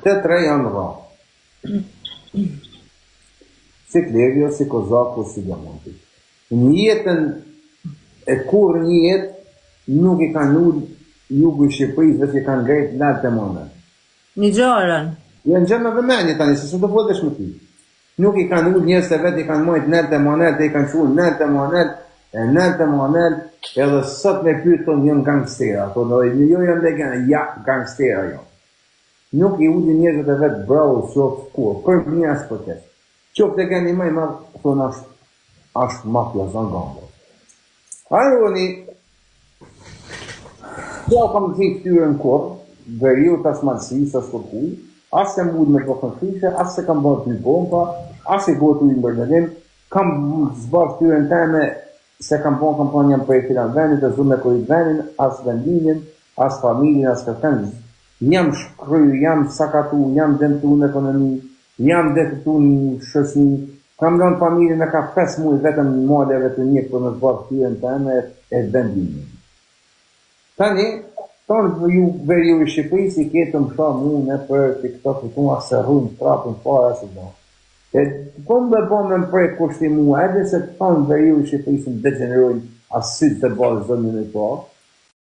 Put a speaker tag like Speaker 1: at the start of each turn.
Speaker 1: Të tre janë rra. Si Klerio, si Kozaku, si Diamanti. Në jetën e kur një jetë nuk i kanë ul jugu i Shqipërisë veç i kanë ngrejt nalt e ma nalt.
Speaker 2: Një gjorën.
Speaker 1: Jo në gjë me vëmendje tani, se s'do fol veç me ty. Nuk i kanë ul njerëzit e vet i kanë majt nalt e ma nalt e i kanë çu nalt e ma nalt e nalt e ma nalt edhe sot me pyet thonë janë gangstera thonë edhe jo janë legenda ja gangstera janë. Nuk i ulin njerëzit e vet bravo qoftë kurrë për mirë as për keq. Qoftë legeni më i madh thonë asht asht mafia zon gombo. Aroni S'ja kam zi ftyrën kurrë, veriut as malësisë as kërkuj, as jam ul me bokën shishe, as se kam bërë dy bomba, as i gotë ujë mbërndelim, kam zbardh ftyrën teme se kam bo kam thonë jam prej filan vendit e s'du me korit vendin, as vendlindjen, as familjen, as kërkën, jam shkry, jam sakatu, jam dëmtu në ekonomi, jam dëmtu në shoqni, kam lënë familjen me ka 5 muaj vetëm në maleve të njëk për me zbardh ftyrën teme e vendlindjen. Tani, tonë ju veriu i Shqipërisë i ke të më sha mu në për TikTok i thua se rrujnë trapin fare si do. E po më bo me më prek kushti mua, edhe se tonë veriu i Shqipërisë më degjenerojnë as sytë të ballë çdo një po.